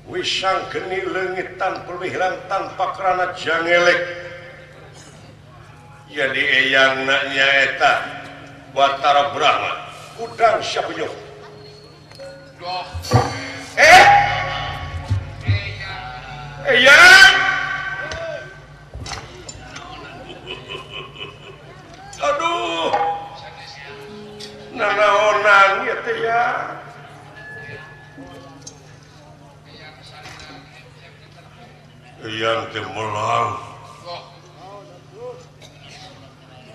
Wisang geni leungit tanpa hilang tanpa kerana jangelek jadi eyang nyaeta Batara Brahma udang siapa nyoh eyang aduh nanaonan ieu teh ya. Eyang teh melang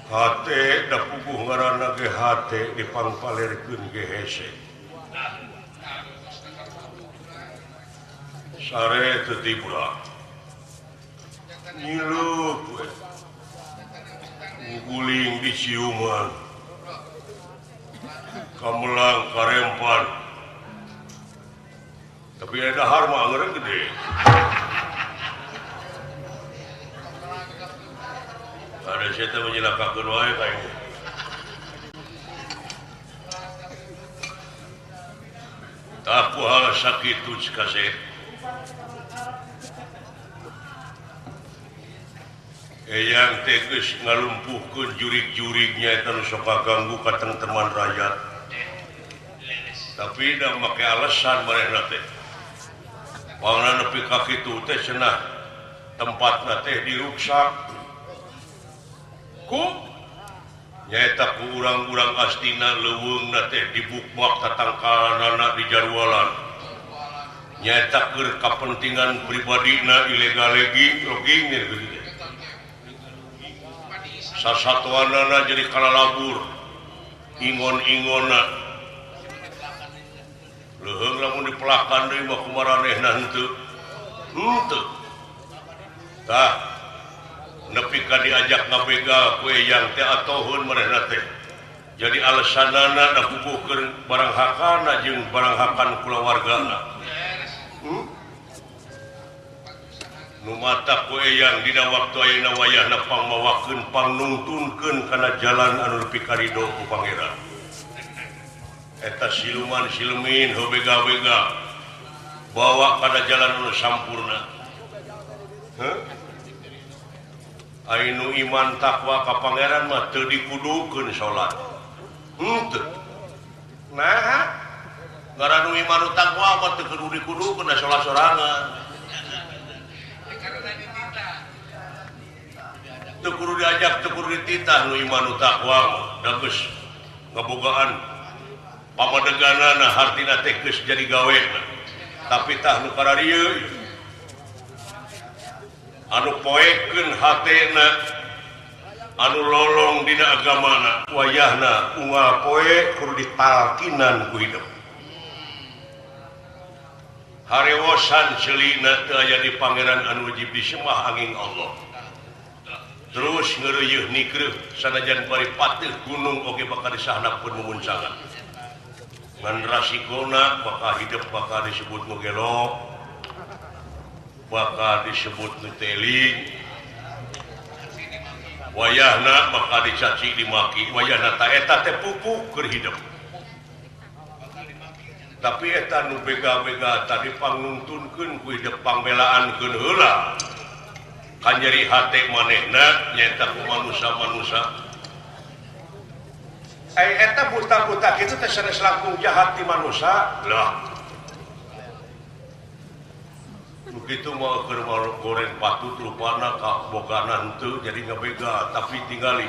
hate da puguh ngaranna ge hate dipangpalerkeun ge hese sare teu tibra ngilup we guling di ciuman kamelang karempan tapi ada dahar mah angeureun gede. Ada saya menyelakakan wae kayaknya. Taku hal sakitu kasih. Eyang teh geus ngalumpuhkeun jurig-jurignya eta nu sok ganggu katengteman rakyat. Tapi da make alasan manehna teh. Pangna nepi ka kitu teh cenah tempatna teh diruksak. Ku nyaeta ku urang-urang astina leuweungna teh dibukmak tatangkalanana di jarwalan nyaeta keur kapentingan pribadina ilegal legi loging gitu sasatoanana jadi kalalabur ingon-ingonna leuheung lamun dipelakan deui mah kumaranehna henteu henteu tah nepi ka diajak ngabegal ku eyang teh atoheun manehna teh Jadi alasanana da puguhkeun barang hakana jeung barang hakan kulawargana. Nu matak ku eyang dina waktu ayeuna wayahna pangmawakeun pangnungtunkeun kana jalan anu nepi ka ridho ku Pangeran. Eta siluman silumin heuh bega-bega bawa kana jalan anu sampurna. Heuh? Anu iman takwa ka Pangeran mah teu dikudukeun salat. Henteu. Nah, ngaran nu iman takwa mah teu kudu dikudukeun salat sorangan. Teu kudu diajak, teu kudu dititah nu iman takwa mah da geus ngabogaan pamadeganana hartina teh geus jadi gawena. Tapi tah nu kararieu anu poekeun hatena anu lolong dina agamana wayahna unggal poe kudu ditalkinan ku hidup. Harewosan ceulina teu aya di Pangeran anu wajib disembah angin Allah. Terus ngeureuyeun nikreuh sanajan bari pateuh gunung oge bakal disahanapkeun mumuncangan. Ngan rasikona bakal hidup bakal disebut nu gelo, bakal disebut nu teling. Wayahna bakal dicaci dimaki, wayahna ta eta teh pupuk keur hidup. Tapi eta nu bega-bega tadi pangnungtunkeun ku hidup pangbelaankeun heula. Kanyeri hate manehna nyaeta ku manusa-manusa. Eta buta-buta kitu teh sanes langkung jahat ti manusa. Lah. Nu kitu mah keur goreng patut rupana ka bogana henteu jadi ngabega tapi tingali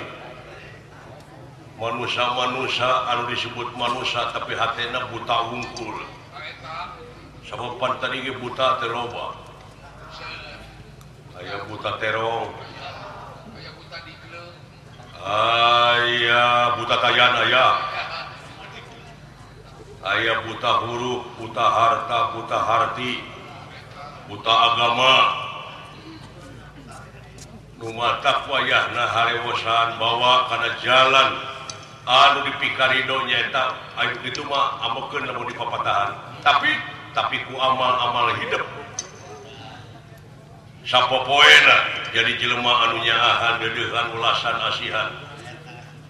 manusa-manusa anu disebut manusa tapi hatena buta wungkul. Sabab tadi ge buta teh loba. Aya buta terong, aya buta tayan, aya buta huruf, buta harta, buta harti, buta agama. Nu matak wayahna harewosan bawa kana jalan anu dipikarido nyaeta ayu kitu mah amekeun lamun dipapatahan. Tapi ku amal-amal hidup sapopoena jadi jelema anu nyaahan deudeuhan ulasan asihan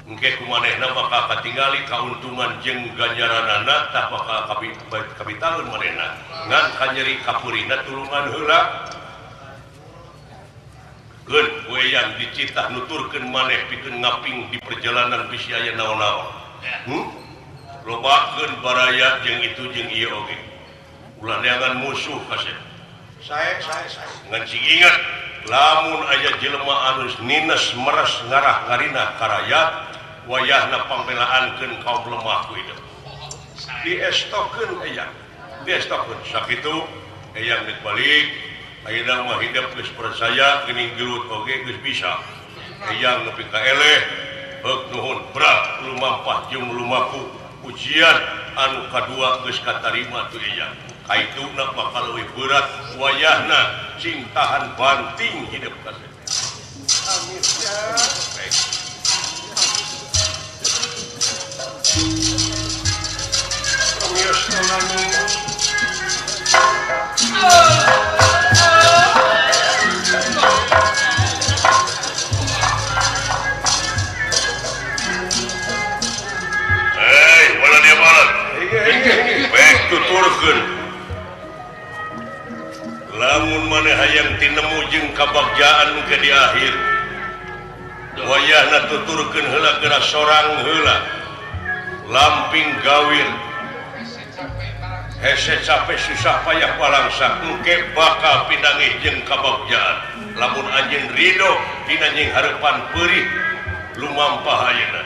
engke ku manehna bakal katingali kauntungan jeung ganjaranana tah bakal kabitaeun manehna ngan kanyeri kapurina tulungan heula geun ku eyang dicitah nuturkeun maneh pikeun ngaping di perjalanan bisi aya naon-naon. Lobakeun baraya jeung itu jeung ieu oge ulah neangan musuh kasep. Saya ngan sing ingat lamun aya jelema anu nines meres ngarah ngarina karayat wayahna pangbelaankeun kaum lemah ku hidup. Diestokeun eyang, diestokeun sakitu eyang geus balik ayeuna mah hidup geus percaya geuning gelut oge geus bisa. Eyang nepi ka eleh heuk nuhun berat lumampah jeung lumaku ujian anu kadua geus katarima tu eyang. Kaituna bakal leuwih berat wayahna sing tahan banting hidup kasih. Amin ya. Baik. Hei, wala dia balat. Baik tuturkeun. Lamun maneh hayang tinemu jeung kabagjaan ke di akhir wayahna tuturkeun heula geura sorang heula lamping gawir hese capek susah payah balangsa engke bakal pinangih jeung kabagjaan lamun anjeun ridho dina jeung harepan peurih lumampah ayeuna.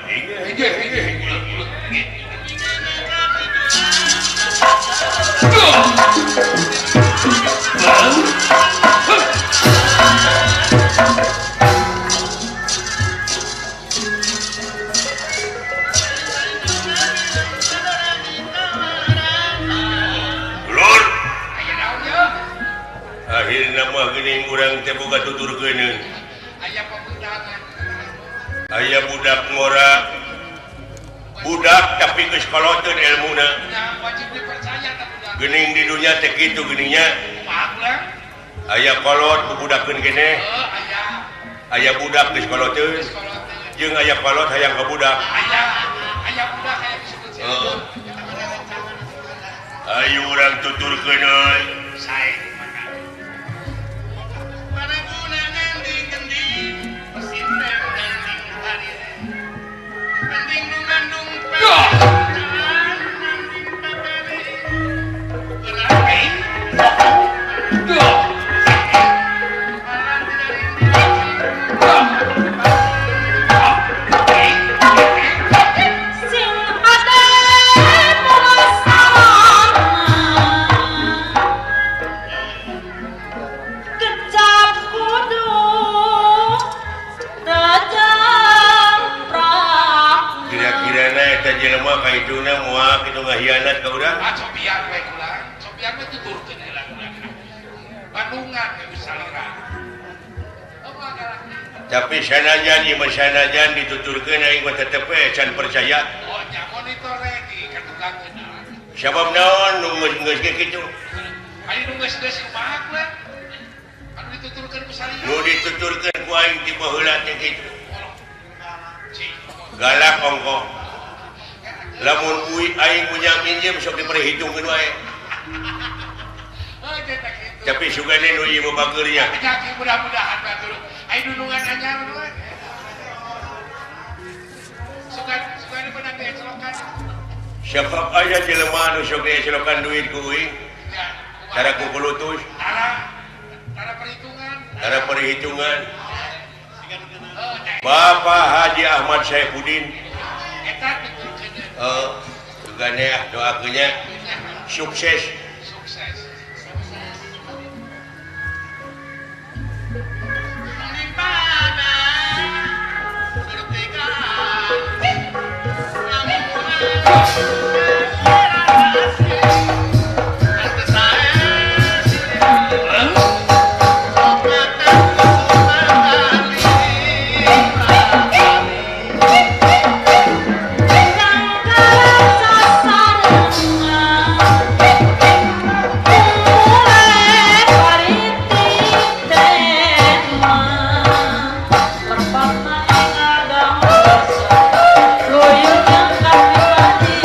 Lur, akhirna mah geuning urang teh boga tuturkeun. Aya budak ngora Budak tapi geus koloteun ilmuna. Geuning di dunya teh kitu geuningnya. Aya kolot bubudakeun keneh. Aya budak geus koloteun. Jeung aya kolot hayang ka budak. Aya budak hayang disebut siapa. Ayo urang tuturkeun euy. Sae maka. Hianat ka urang. Ah cobian we kula. Cobian we tuturkeun heula kula. Bandungan we bisa lira. Tapi sanajan ieu mah sanajan dituturkeun aing mah tetep we can percaya. Oh nya monitor we di katukangkeun. Sabab naon nu geus-geus ge kitu? Aya nu geus-geus kumaha kula? Anu dituturkeun ku salira. Nu dituturkeun ku aing ti baheula teh kitu. Galak ongkoh. Lamun ui aing punya minjem sok diperhitungkeun wae. Tapi sugane nu ieu bageurnya. Mudah-mudahan batur. Aing dunungan anyar we. Sugan sugane menang diecelokan. Sabab aya jelema nu sok diecelokan duit ku uing. Tara kukulutus. Tara perhitungan. Tara perhitungan. Bapak Haji Ahmad Saifuddin. Eta sugane doakeunnya sukses. Sukses. Luyur yang kami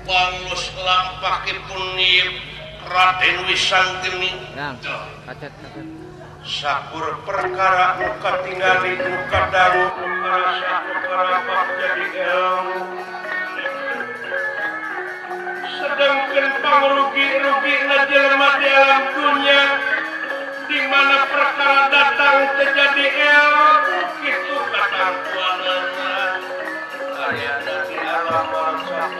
Panglus lampahipun Raden Wisanggeni. Sakur perkara nu katingali nu kadangu nu karasa nu karapak jadi ilmu. Sedangkan pangrugi-rugina jelema di alam dunia di mana perkara datang terjadi ilmu kitu katangtuanana aya di alam barzakh.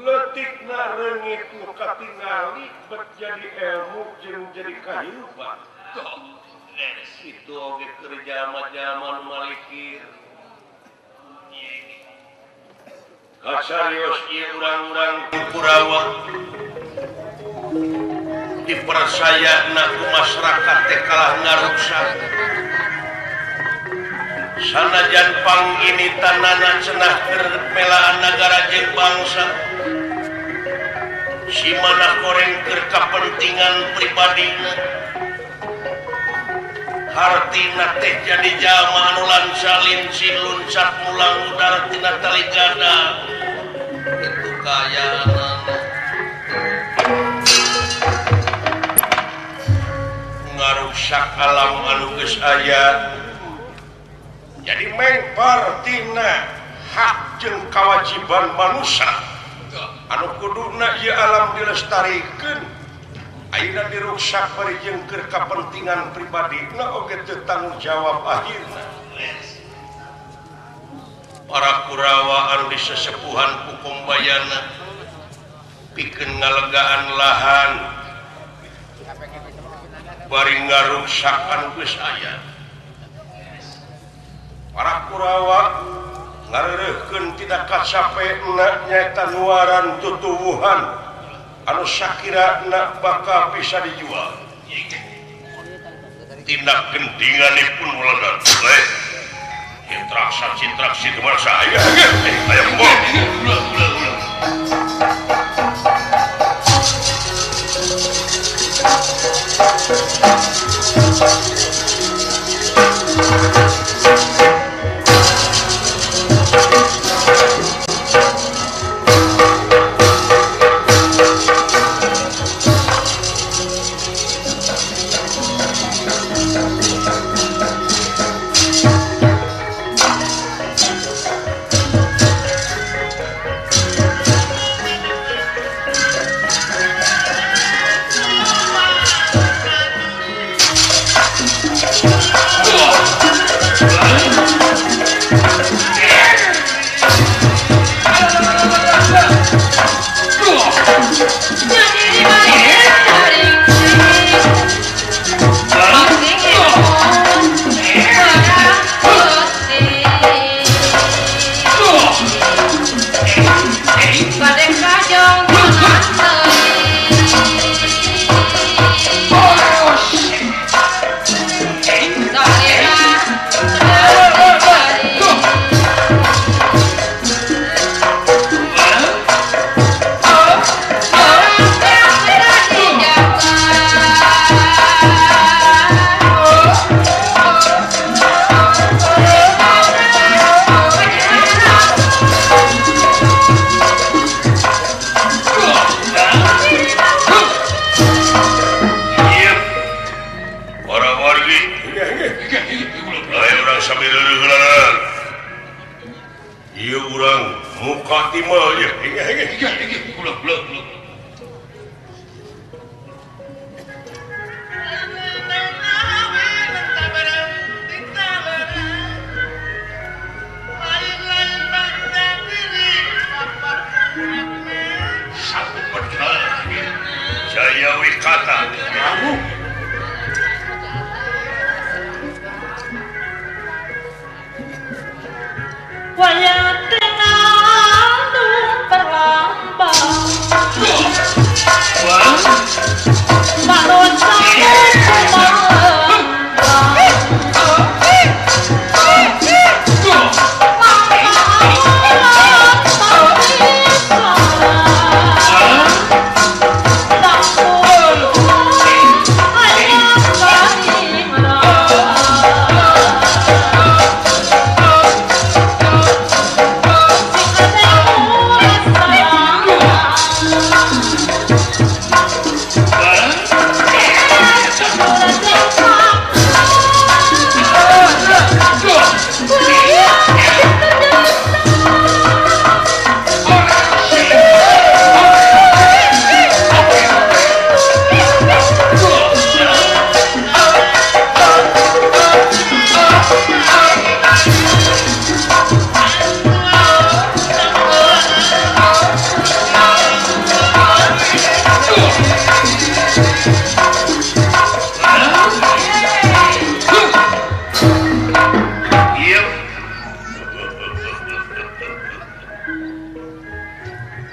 Letikna reungit nu katingali bet jadi ilmu jeung jadi kahirupan. Itu oge keur jalma-jalma nu malikir. Kasarios ieu urang-urang Kurawa dipercayana ku masyarakat teh kalah ngaruksak. Sanajan panginitanana cenah keur melaan nagara jeung bangsa. Si mana goreng keur kapentingan pribadina. Hartina teh jadi jalma anu lansalin sin luncat mulang udara tina tali gada. Itu kayaanana. Ngaruksak alam anu geus aya. Jadi mengpar tina hak jeung kewajiban manusia. Anu kuduna ieu alam dilestarikeun ayeuna diruksak bari jeung keur kapentingan pribadina oge teu tanggung jawab akhirna. Para Kurawa anu disesepuhan ku Kumbayana pikeun ngalegaan lahan bari ngaruksak anu geus aya. Para Kurawa ngareureurkeun tidak kacapeuna nyaeta nuaran tutuwuhan anu sakirana bakal bisa dijual. Tindak gendinganipun ulah cintraksa cintraksi kumaha aya aya kumaha. Wayang tenang perlambang.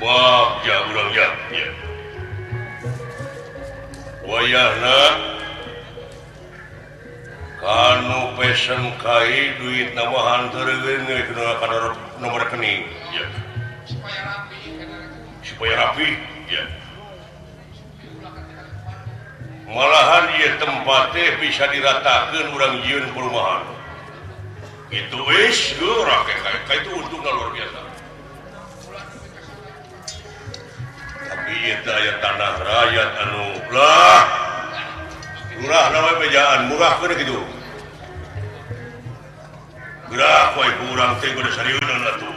Bagja urang ya. Wayahna kanu pesen kai duit nama hanteureukeun kana nomor rekening ya. Supaya rapi ya. Malahan ieu tempat teh bisa diratakeun urang jieun perumahan. Itu wis geura kayak itu untungna luar biasa. Tapi ieu teh aya tanah rakyat anu lah murah nama bejaan murah kena gitu. Gerak wae urang teh kudu sarieunan atuh.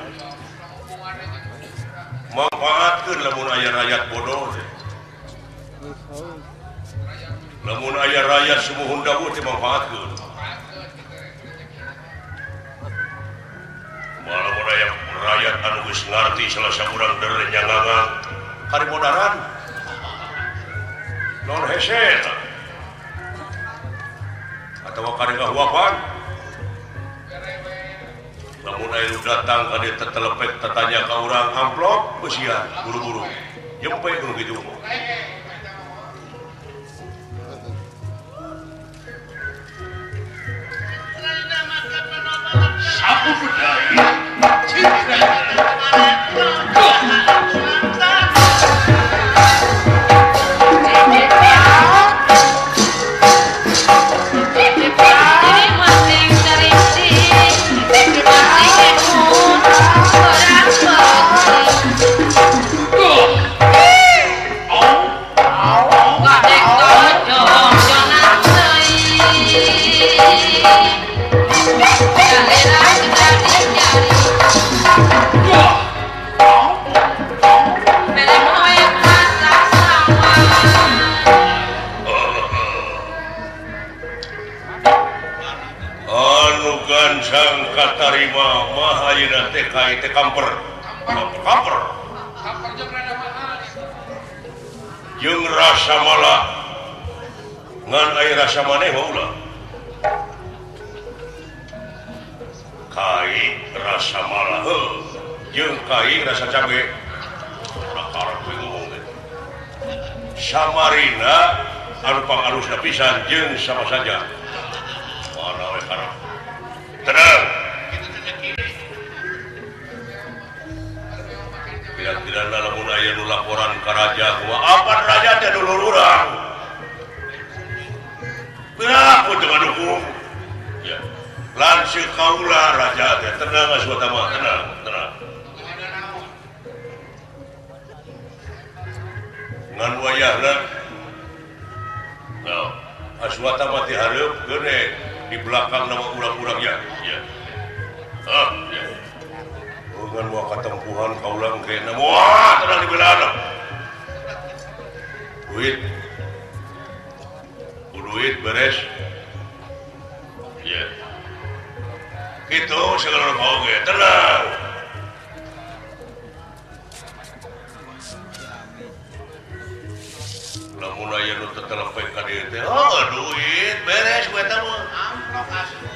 Manfaatkeun lamun aya rakyat bodoh teh. Lamun aya rakyat sumuhun dawu teh manfaatkeun. Lamun aya rakyat anu geus ngarti salah saurang dere nyangangan karimodaran. Non hese eta. Atawa kari ngahuapan. Lamun aya nu datang ka dieu tetelepek tatanya ka urang amplop beusian buru-buru. Jempe kudu kitu. Sapu budaya citra. Katarima mah ayeuna teh ka teh kamper. Kamper. Kamper jeung rada mahal. Jeung rasa mala ngan aya rasa maneh mah ulah. Kai rasa mala heuh jeung kai rasa cabe. Ulah karep we ngomong teh. Samarina anu pangalusna pisan jeung sama saja. Mana we karep. Tenang. Tidak lamun aya nu laporan ka raja kumaha apa raja teh dulur urang. Piraku teu ngadukung. Ya. Lanseuk kaula raja teh tenang Aswatama tenang, tenang. Ngan wayahna nah, Aswatama ti hareup geune di belakang nama urang-urang ya. Ya. Ah, ya. Dengan wah katempuhan kaulang kena wah tenang dibelana duit duit beres ya gitu segala rupa oge tenang lamun aya nu tetelepek ka dieu teh oh duit beres ku eta mah amplop asup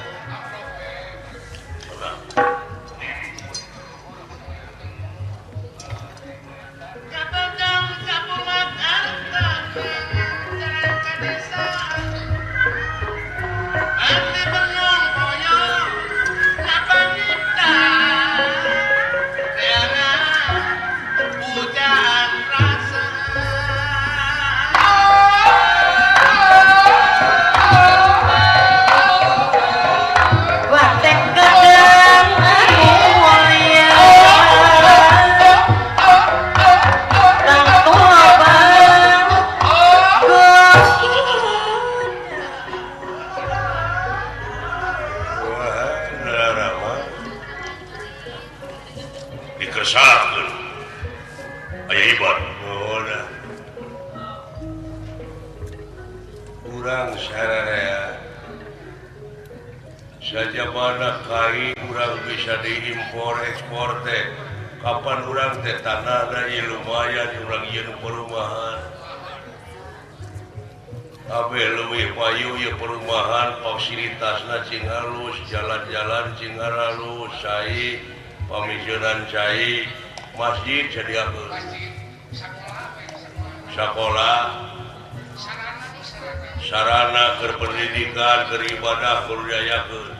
saja mana kai urang bisa diimpor ekspor teh kapan urang teh tanahna ieu lumayan urang ieu perumahan kabeh leuwih payu ieu perumahan fasilitasna cing halus jalan-jalan cing halus cai pamisionan cai Masjid sadiakeun. Sakola. Sarana keur pendidikan, keur ibadah kudu diayakeun.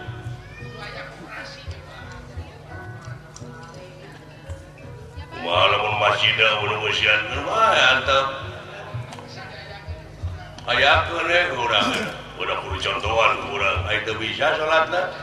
Kumaha lamun masjidna kudu ngeusiankeun bae antep. Ayakeun we urang. Udah kudu contohan ku urang, ai teu bisa salatna.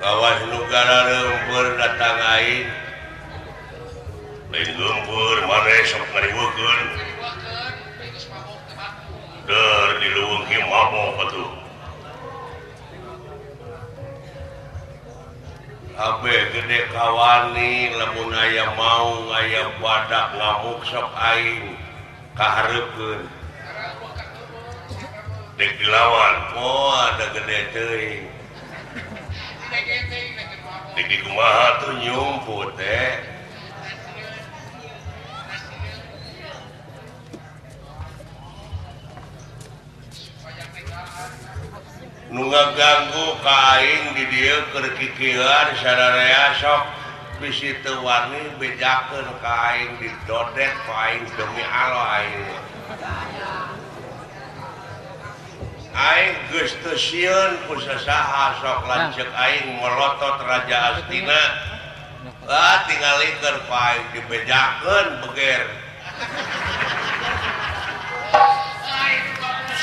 Kawas negara leumpeur datang aing. Lain leumpeur maneh sok ngariweukeun. Deur di leuweung ki mabok atuh. Abe gede kawani lamun aya maung aya badak ngamuk sok aing kahareupeun. Dek dilawan moal da gede teuing. Dek di kumaha tuh nyumput teh. Nu ngaganggu ka aing di dieu keur kikieuan sararea sok bisi teu wani bejakeun ka aing didodet ku aing demi Allah aing. Aing geus teu sieun ku sasaha sok lanceuk aing melotot Raja Astina. Ah tingalikeun ku aing dibejakeun beger.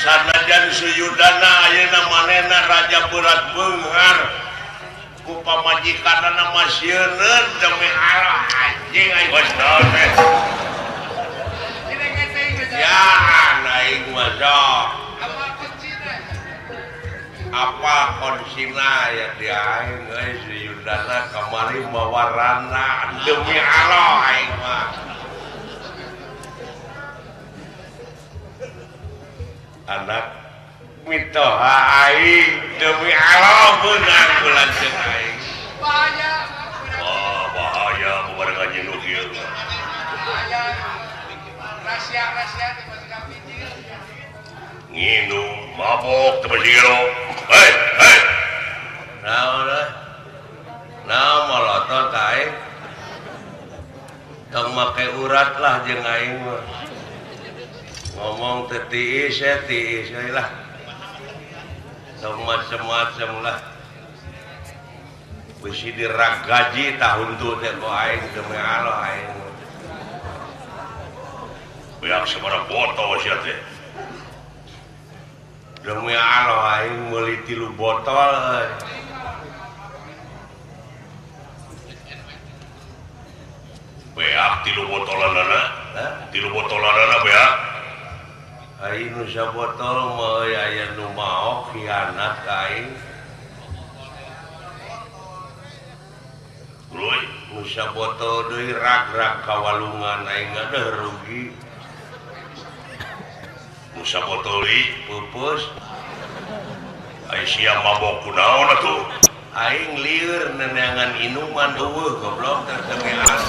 Sanajan Suyudana ayeuna manehna raja berat beunghar ku pamajikanna mah sieuneun demi Allah anjing aing geus naon teh. Ya aing mah sok. Apa konsina ya di aing euy Suyudana kamari mawa rana demi Allah aing mah. Anak mitoha aing demi Allah beunang ku lanceuk aing. Bahaya. Wah, bahaya bubar ngaji nu kieu. Bahaya. Rahasia-rahasia teh masih kapijil. Nginum mabok teh masih gelo. Hei, hei. Naon euy? Naon molotot aing? Tong make urat lah jeung aing mah. Ngomong teh tiis ya tiis lah. Tong macem-macem lah. Bisi diragaji tahun tuh teh ku aing demi Allah aing. Beak sabaraha botol sia teh. Demi Allah aing meuli 3 botol euy. tilu botolanana tilu botolanana beak Aing nu sabotol mah aya nu maok khianat ka aing. Luy Nu sabotol deui rag-rag ka walungan aing ngadeuh rugi. Nu sabotol deui Peupeus ai sia mabok kunaon atuh aing lieur neneangan inuman eueuh goblok teh teu ngeas.